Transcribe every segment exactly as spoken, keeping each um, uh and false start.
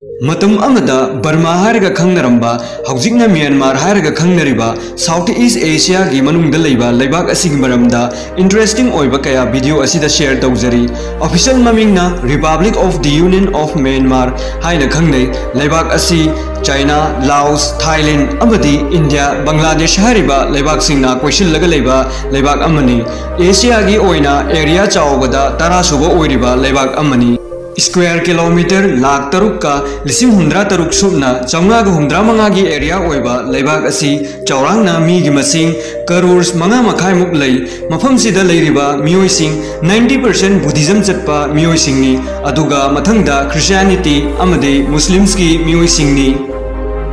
ꯃꯇꯝ ꯑꯃꯗ ꯕꯔꯃꯥ ꯍꯥꯏꯔꯒ ꯈꯪꯅꯔꯝꯕ, ꯍꯧꯖꯤꯛꯅ ꯃ꯭ꯌꯥꯟꯃꯥꯔ ꯍꯥꯏꯔꯒ ꯈꯪꯅꯔꯤꯕ South East Asia ꯒꯤ ꯃꯅꯨꯡꯗ ꯂꯩꯕ ꯂꯩꯕꯥꯛ ꯑꯁꯤꯒꯤ ꯃꯔꯝꯗ interesting ꯑꯣꯏꯕ ꯀꯌꯥ video ꯑꯁꯤꯗ share ꯇꯧꯖꯔꯤ꯫ Official ꯃꯃꯤꯡꯅ Republic of the Union of Myanmar ꯍꯥꯏꯅ ꯈꯪꯅꯩ꯫ ꯂꯩꯕꯥꯛ ꯑꯁꯤ ꯆꯥꯏꯅꯥ, ꯂꯥꯑꯣꯁ, ꯊꯥꯏꯂꯦꯟ ꯑꯃꯗꯤ ꯏꯟꯗꯤꯌꯥ, ꯕꯪꯒ꯭ꯂꯥꯗꯦꯁ ꯍꯥꯏꯔꯤꯕ ꯂꯩꯕꯥꯛꯁꯤꯡꯅ ꯀꯣꯏꯁꯤꯜꯂꯒ ꯂꯩꯕ ꯂꯩꯕꯥꯛ ꯑꯃꯅꯤ꯫ ꯑꯦꯁꯤꯌꯥꯒꯤ ꯑꯣꯏꯅ area ꯆꯥꯎꯕꯗ ꯇꯔꯥ ꯁꯨꯕ ꯑꯣꯏꯔꯤꯕ ꯂꯩꯕꯥꯛ ꯑꯃꯅꯤ꯫ Square kilometre ꯂꯥꯈ ꯇꯔꯨꯛꯀ ꯂꯤꯁꯤꯡ ꯍꯨꯝꯗ꯭ꯔꯥ ꯇꯔꯨꯛ ꯁꯨꯞꯅ ꯆꯥꯝꯃꯉꯥꯒ ꯍꯨꯝꯗ꯭ꯔꯥ ꯃꯉꯥꯒꯤ area ꯑꯣꯏꯕ ꯂꯩꯕꯥꯛ ꯑꯁꯤ ꯆꯥꯎꯔꯥꯛꯅ ꯃꯤꯒꯤ ꯃꯁꯤꯡ ꯀꯔꯣꯔ ꯃꯉꯥ ꯃꯈꯥꯏꯃꯨꯛ ꯂꯩ꯫ ꯃꯐꯝꯁꯤꯗ ꯂꯩꯔꯤꯕ ꯃꯤꯑꯣꯏꯁꯤꯡ ninety percent Buddhism ꯆꯠꯄ ꯃꯤꯑꯣꯏꯁꯤꯡꯅꯤ, ꯑꯗꯨꯒ ꯃꯊꯪꯗ Christianity ꯑꯃꯗꯤ Muslims ꯀꯤ ꯃꯤꯑꯣꯏꯁꯤꯡꯅꯤ꯫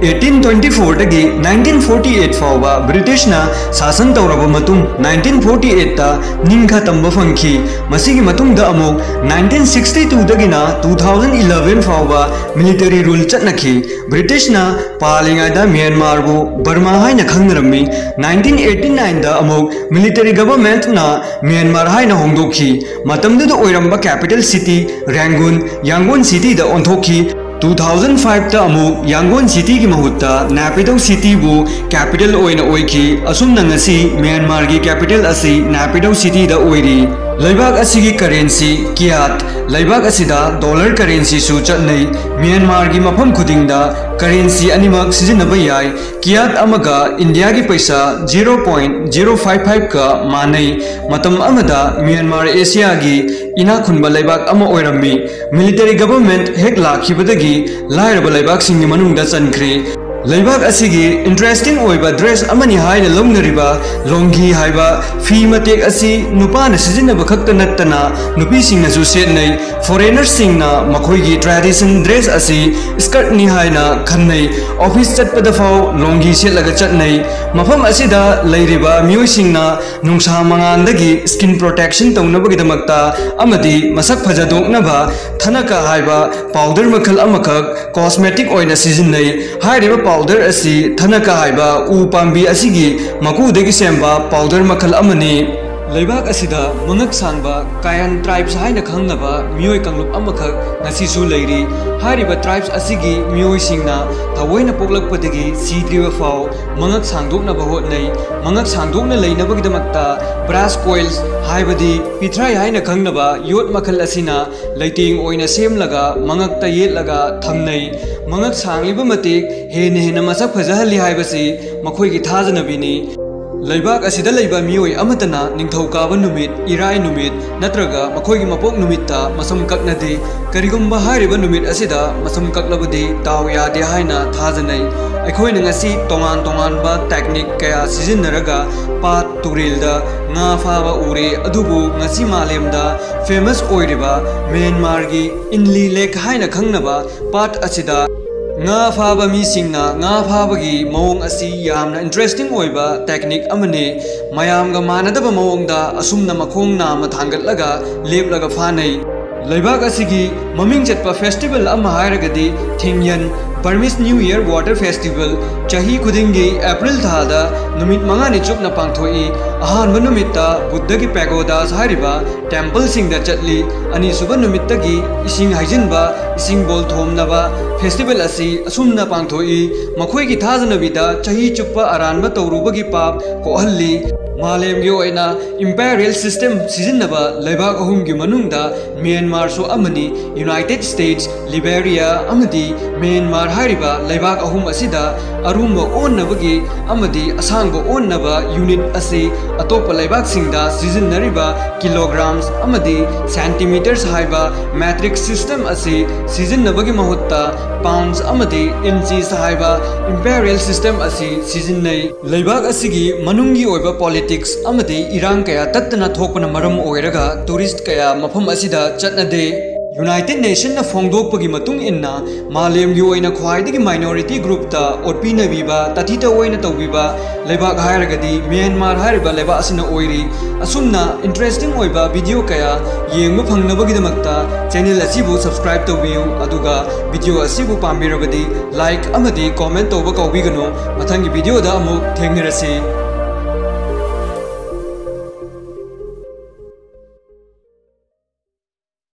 Eighteen twenty four ꯗꯒꯤ nineteen forty eight ꯐꯥꯎꯕ British ꯅ ꯁꯥꯁꯟ ꯇꯧꯔꯕ ꯃꯇꯨꯡ, nineteen forty eight ꯇ ꯅꯤꯡꯈꯥ ꯇꯝꯕ ꯐꯪꯈꯤ꯫ ꯃꯁꯤꯒꯤ ꯃꯇꯨꯡꯗ ꯑꯃꯨꯛ nineteen sixty two ꯗꯒꯤꯅ two thousand eleven ꯐꯥꯎꯕ military rule ꯆꯠꯅꯈꯤ꯫ British ꯅ ꯄꯥꯜꯂꯤꯉꯩꯗ ꯃ꯭ꯌꯥꯟꯃꯥꯔꯕꯨ ꯕꯔꯃꯥ ꯍꯥꯏꯅ ꯈꯪꯅꯔꯝꯃꯤ꯫ Nineteen eighty nine ꯗ ꯑꯃꯨꯛ military government ꯅ ꯃ꯭ꯌꯥꯟꯃꯥꯔ ꯍꯥꯏꯅ ꯍꯣꯡꯗꯣꯛꯈꯤ꯫ ꯃꯇꯝꯗꯨꯗ ꯑꯣꯏꯔꯝꯕ capital city ꯔꯦꯡꯒꯨꯟ, ꯌꯥꯡꯒꯣꯟ city ꯗ ꯑꯣꯟꯊꯣꯛꯈꯤ꯫ Two thousand five ꯇ ꯑꯃꯨꯛ ꯌꯥꯡꯒꯣꯟ city ꯒꯤ ꯃꯍꯨꯠꯇ ꯅꯥꯄꯤꯗꯧ city ꯕꯨ capital ꯑꯣꯏꯅ ꯑꯣꯏꯈꯤ꯫ ꯑꯁꯨꯝꯅ ꯉꯁꯤ ꯃ꯭ꯌꯥꯟꯃꯥꯔꯒꯤ capital ꯑꯁꯤ ꯅꯥꯄꯤꯗꯧ city ꯗ ꯑꯣꯏꯔꯤ꯫ ꯂꯩꯕꯥꯛ ꯑꯁꯤꯒꯤ currency ꯀꯤꯌꯥꯠ꯫ ꯂꯩꯕꯥꯛ ꯑꯁꯤꯗ dollar currency ꯁꯨ ꯆꯠꯅꯩ꯫ ꯃ꯭ꯌꯥꯟꯃꯥꯔꯒꯤ ꯃꯐꯝ ꯈꯨꯗꯤꯡꯗ currency ꯑꯅꯤꯃꯛ ꯁꯤꯖꯤꯟꯅꯕ ꯌꯥꯏ꯫ ꯀꯤꯌꯥꯠ ꯑꯃꯒ ꯏꯟꯗꯤꯌꯥꯒꯤ ꯄꯩꯁꯥ zero point zero five five ꯀ ꯃꯥꯟꯅꯩ꯫ ꯃꯇꯝ ꯑꯃꯗ ꯃ꯭ꯌꯥꯟꯃꯥꯔ ꯑꯦꯁꯤꯌꯥꯒꯤ ꯏꯅꯥꯛ ꯈꯨꯟꯕ ꯂꯩꯕꯥꯛ ꯑꯃ ꯑꯣꯏꯔꯝꯃꯤ꯫ Military government ꯍꯦꯛ ꯂꯥꯛꯈꯤꯕꯗꯒꯤ ꯂꯥꯏꯔꯕ ꯂꯩꯕꯥꯛꯁꯤꯡꯒꯤ ꯃꯅꯨꯡꯗ ꯆꯟꯈ꯭ꯔꯦ꯫ ꯂꯩꯕꯥꯛ ꯑꯁꯤꯒꯤ interesting ꯑꯣꯏꯕ dress ꯑꯃꯅꯤ ꯍꯥꯏꯅ ꯂꯧꯅꯔꯤꯕ ꯂꯣꯡꯒꯤ ꯍꯥꯏꯕ ꯐꯤ ꯃꯇꯦꯛ ꯑꯁꯤ ꯅꯨꯄꯥꯅ ꯁꯤꯖꯤꯟꯅꯕ ꯈꯛꯇ ꯅꯠꯇꯅ ꯅꯨꯄꯤꯁꯤꯡꯅꯁꯨ ꯁꯦꯠꯅꯩ꯫ Foreigner ꯁꯤꯡꯅ ꯃꯈꯣꯏꯒꯤ tradition dress ꯑꯁꯤ skirt ꯅꯤ ꯍꯥꯏꯅ ꯈꯟꯅꯩ꯫ Office ꯆꯠꯄꯗ ꯐꯥꯎ ꯂꯣꯡꯒꯤ ꯁꯦꯠꯂꯒ ꯆꯠꯅꯩ꯫ ꯃꯐꯝ ꯑꯁꯤꯗ ꯂꯩꯔꯤꯕ ꯃꯤꯑꯣꯏꯁꯤꯡꯅ ꯅꯨꯡꯁꯥ ꯃꯉꯥꯜꯗꯒꯤ skin protection ꯇꯧꯅꯕꯒꯤꯗꯃꯛꯇ ꯑꯃꯗꯤ ꯃꯁꯛ ꯐꯖꯗꯣꯛꯅꯕ ꯊꯅꯀ ꯍꯥꯏꯕ powder ꯃꯈꯜ ꯑꯃꯈꯛ cosmetic ꯑꯣꯏꯅ ꯁꯤꯖꯤꯟꯅꯩ꯫ ꯍꯥꯏꯔꯤꯕ powder ꯑꯁꯤ ꯊꯅꯀ ꯍꯥꯏꯕ ꯎ ꯄꯥꯝꯕꯤ ꯑꯁꯤꯒꯤ ꯃꯀꯨꯗꯒꯤ ꯁꯦꯝꯕ powder ꯃꯈꯜ ꯑꯃꯅꯤ꯫ ꯂꯩꯕꯥꯛ ꯑꯁꯤꯗ ꯃꯉꯛ ꯁꯥꯡꯕ Kayan tribes ꯍꯥꯏꯅ ꯈꯪꯅꯕ ꯃꯤꯑꯣꯏ ꯀꯥꯡꯂꯨꯞ ꯑꯃꯈꯛ ꯉꯁꯤꯁꯨ ꯂꯩꯔꯤ꯫ ꯍꯥꯏꯔꯤꯕ tribes ꯑꯁꯤꯒꯤ ꯃꯤꯑꯣꯏꯁꯤꯡꯅ ꯊꯑꯣꯏꯅ ꯄꯣꯛꯂꯛꯄꯗꯒꯤ ꯁꯤꯗ꯭ꯔꯤꯕ ꯐꯥꯎ ꯃꯉꯛ ꯁꯥꯡꯗꯣꯛꯅꯕ ꯍꯣꯠꯅꯩ꯫ ꯃꯉꯛ ꯁꯥꯡꯗꯣꯛꯅ ꯂꯩꯅꯕꯒꯤꯗꯃꯛꯇ brass coils ꯍꯥꯏꯕꯗꯤ ꯄꯤꯊ꯭ꯔꯥꯏ ꯍꯥꯏꯅ ꯈꯪꯅꯕ ꯌꯣꯠ ꯃꯈꯜ ꯑꯁꯤꯅ ꯂꯩꯇꯦꯡ ꯑꯣꯏꯅ ꯁꯦꯝꯂꯒ ꯃꯉꯛꯇ ꯌꯦꯠꯂꯒ ꯊꯝꯅꯩ꯫ ꯃꯉꯛ ꯁꯥꯡꯂꯤꯕ ꯃꯇꯤꯛ ꯍꯦꯟꯅ ꯍꯦꯟꯅ ꯃꯁꯛ ꯐꯖꯍꯜꯂꯤ ꯍꯥꯏꯕꯁꯤ ꯃꯈꯣꯏꯒꯤ ꯊꯥꯖꯅꯕꯤꯅꯤ꯫ ꯂꯩꯕꯥꯛ ꯑꯁꯤꯗ ꯂꯩꯕ ꯃꯤꯑꯣꯏ ꯑꯃꯠꯇꯅ ꯅꯤꯡꯊꯧꯀꯥꯕ ꯅꯨꯃꯤꯠ, ꯏꯔꯥꯏ ꯅꯨꯃꯤꯠ ꯅꯠꯇ꯭ꯔꯒ ꯃꯈꯣꯏꯒꯤ ꯃꯄꯣꯛ ꯅꯨꯃꯤꯠꯇ ꯃꯁꯝ ꯀꯛꯅꯗꯦ꯫ ꯀꯔꯤꯒꯨꯝꯕ ꯍꯥꯏꯔꯤꯕ ꯅꯨꯃꯤꯠ ꯑꯁꯤꯗ ꯃꯁꯝ ꯀꯛꯂꯕꯗꯤ ꯗꯥꯎ ꯌꯥꯗꯦ ꯍꯥꯏꯅ ꯊꯥꯖꯅꯩ꯫ ꯑꯩꯈꯣꯏꯅ ꯉꯁꯤ ꯇꯣꯉꯥꯟ ꯇꯣꯉꯥꯟꯕ technique ꯀꯌꯥ ꯁꯤꯖꯤꯟꯅꯔꯒ ꯄꯥꯠ ꯇꯨꯔꯦꯜꯗ ꯉꯥ ꯐꯥꯕ ꯎꯔꯦ, ꯑꯗꯨꯕꯨ ꯉꯁꯤ ꯃꯥꯂꯦꯝꯗ famous ꯑꯣꯏꯔꯤꯕ ꯃ꯭ꯌꯥꯟꯃꯥꯔꯒꯤ ꯏꯟꯂꯤ ꯂꯦꯛ ꯍꯥꯏꯅ ꯈꯪꯅꯕ ꯄꯥꯠ ꯑꯁꯤꯗ ꯉꯥ ꯐꯥꯕ ꯃꯤꯁꯤꯡꯅ ꯉꯥ ꯐꯥꯕꯒꯤ ꯃꯑꯣꯡ ꯑꯁꯤ ꯌꯥꯝꯅ interesting ꯑꯣꯏꯕ technique ꯑꯃꯅꯤ꯫ ꯃꯌꯥꯝꯒ ꯃꯥꯟꯅꯗꯕ ꯃꯑꯣꯡꯗ ꯑꯁꯨꯝꯅ ꯃꯈꯣꯡ ꯅꯥꯝꯃ ꯊꯥꯡꯒꯠꯂꯒ ꯂꯦꯞꯂꯒ ꯐꯥꯅꯩ꯫ ꯂꯩꯕꯥꯛ ꯑꯁꯤꯒꯤ ꯃꯃꯤꯡ ꯆꯠꯄ festival ꯑꯃ ꯍꯥꯏꯔꯒꯗꯤ ꯊꯤꯡꯌꯟ, Burmese New Year Water Festival, ꯆꯍꯤ ꯈꯨꯗꯤꯡꯒꯤ ꯑꯦꯄ꯭ꯔꯤꯜ ꯊꯥꯗ ꯅꯨꯃꯤꯠ ꯃꯉꯥꯅꯤ ꯆꯨꯞꯅ ꯄꯥꯡꯊꯣꯛꯏ꯫ ꯑꯍꯥꯟꯕ ꯅꯨꯃꯤꯠꯇ ꯕꯨꯗ꯭ꯙꯒꯤ pagodas ꯍꯥꯏꯔꯤꯕ temple ꯁꯤꯡꯗ ꯆꯠꯂꯤ꯫ ꯑꯅꯤꯁꯨꯕ ꯅꯨꯃꯤꯠꯇꯒꯤ ꯏꯁꯤꯡ ꯍꯩꯖꯤꯟꯕ, ꯏꯁꯤꯡ ꯕꯣꯜ ꯊꯣꯝꯅꯕ festival ꯑꯁꯤ ꯑꯁꯨꯝꯅ ꯄꯥꯡꯊꯣꯛꯏ꯫ ꯃꯈꯣꯏꯒꯤ ꯊꯥꯖꯅꯕꯤꯗ ꯆꯍꯤ ꯆꯨꯞꯄ ꯑꯔꯥꯟꯕ ꯇꯧꯔꯨꯕꯒꯤ ꯄꯥꯞ ꯀꯣꯛꯍꯜꯂꯤ꯫ ꯃꯥꯂꯦꯝꯒꯤ ꯑꯣꯏꯅ imperial system ꯁꯤꯖꯤꯟꯅꯕ ꯂꯩꯕꯥꯛ ꯑꯍꯨꯝꯒꯤ ꯃꯅꯨꯡꯗ ꯃ꯭ꯌꯥꯟꯃꯥꯔꯁꯨ ꯑꯃꯅꯤ꯫ United States, Liberia ꯑꯃꯗꯤ ꯃ꯭ꯌꯥꯟꯃꯥꯔ ꯍꯥꯏꯔꯤꯕ ꯂꯩꯕꯥꯛ ꯑꯍꯨꯝ ꯑꯁꯤꯗ ꯑꯔꯨꯝꯕ ꯑꯣꯟꯅꯕꯒꯤ ꯑꯃꯗꯤ ꯑꯁꯥꯡꯕ ꯑꯣꯟꯅꯕ unit ꯑꯁꯤ ꯑꯇꯣꯞꯄ ꯂꯩꯕꯥꯛꯁꯤꯡꯗ ꯁꯤꯖꯤꯟꯅꯔꯤꯕ kilograms ꯑꯃꯗꯤ centimeters ꯍꯥꯏꯕ metric system ꯑꯁꯤ ꯁꯤꯖꯤꯟꯅꯕꯒꯤ ꯃꯍꯨꯠꯇ pounds ꯑꯃꯗꯤ inches ꯍꯥꯏꯕ imperial system ꯑꯁꯤ ꯁꯤꯖꯤꯟꯅꯩ꯫ ꯂꯩꯕꯥꯛ ꯑꯁꯤꯒꯤ ꯃꯅꯨꯡꯒꯤ ꯑꯣꯏꯕ politics ꯑꯃꯗꯤ ꯏꯔꯥꯡ ꯀꯌꯥ ꯇꯠꯇꯅ ꯊꯣꯛꯄꯅ ꯃꯔꯝ ꯑꯣꯏꯔꯒ tourist ꯀꯌꯥ ꯃꯐꯝ ꯑꯁꯤꯗ ꯆꯠꯅꯗꯦ꯫ United Nation ꯅ ꯐꯣꯡꯗꯣꯛꯄꯒꯤ ꯃꯇꯨꯡ ꯏꯟꯅ, ꯃꯥꯂꯦꯝꯒꯤ ꯑꯣꯏꯅ ꯈ꯭ꯋꯥꯏꯗꯒꯤ minority group ꯇ ꯑꯣꯠꯄꯤꯅꯕꯤꯕ, ꯇꯥꯊꯤ ꯇꯧꯑꯣꯏꯅ ꯇꯧꯕꯤꯕ ꯂꯩꯕꯥꯛ ꯍꯥꯏꯔꯒꯗꯤ ꯃ꯭ꯌꯥꯟꯃꯥꯔ ꯍꯥꯏꯔꯤꯕ ꯂꯩꯕꯥꯛ ꯑꯁꯤꯅ ꯑꯣꯏꯔꯤ꯫ ꯑꯁꯨꯝꯅ interesting ꯑꯣꯏꯕ video ꯀꯌꯥ ꯌꯦꯡꯕ ꯐꯪꯅꯕꯒꯤꯗꯃꯛꯇ channel ꯑꯁꯤꯕꯨ subscribe ꯇꯧꯕꯤꯌꯨ, ꯑꯗꯨꯒ video ꯑꯁꯤꯕꯨ ꯄꯥꯝꯕꯤꯔꯕꯗꯤ like ꯑꯃꯗꯤ comment ꯇꯧꯕ ꯀꯥꯎꯕꯤꯒꯅꯨ꯫ ꯃꯊꯪꯒꯤ video ꯗ ꯑꯃꯨꯛ ꯊꯦꯡꯅꯔꯁꯤ꯫